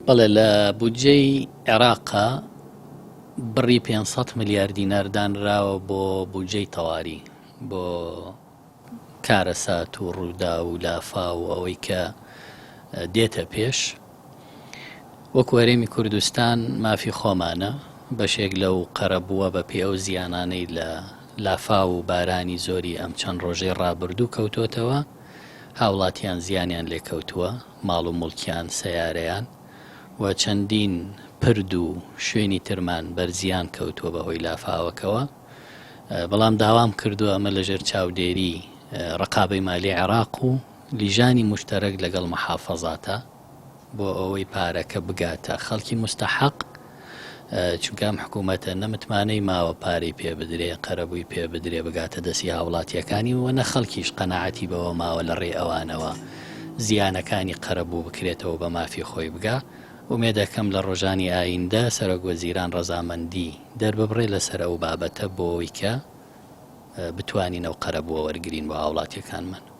بەڵێ لە بودجەی عێراقا بڕی 500 ملیار دینار دانراوە بۆ بودجەی تەواری بۆ کارەسات و ڕووداو و لافاو و ئەوەی کە دێتە پێش. وەکو هەرێمی کوردستان مافی خۆمانە بەشێک لەو قەرەبووە بە پێی ئەو زیانانەی لە لافاو و بارانی زۆری ئەم چەند ڕۆژەی ڕابردوو کەوتۆتەوە، هاوڵاتیان زیانیان لێکەوتووە، ماڵ و موڵکیان، سەیارەیان و چەندین پرد و شوێنی ترمان بەر زیان کەوتووە بە هۆی لافاوەکەوە. بەڵام داوام کردووە ئەمە لەژێر چاودێری ڕەقابەی مالی عێراق و لیژانی موشتەرەک لەگەڵ محافەزاتە بۆ ئەوەی پارەکە بگاتە خەڵکی موستەحەق، چونکە ئەم حکوومەتە نە متمانەی ماوە پارەی پێ بدرێ، قەرەبووی پێ بدرێ بگاتە دەستی هاوڵاتییەکانی و نە خەڵکیش قەناعەتی بەوە ماوە لە ڕێی ئەوانەوە زیانەکانی قەرەبوو بکرێتەوە بە مافی خۆی بگا. ئومێدەکەم لە ڕۆژانی ئایندە سەرۆک وەزیران ڕەزامەندی دەرببڕێ لەسەر ئەو بابەتە بۆ ئەوەی کە بتوانین ئەو قەرەبووە وەرگرین بۆ هاوڵاتیەکانمان.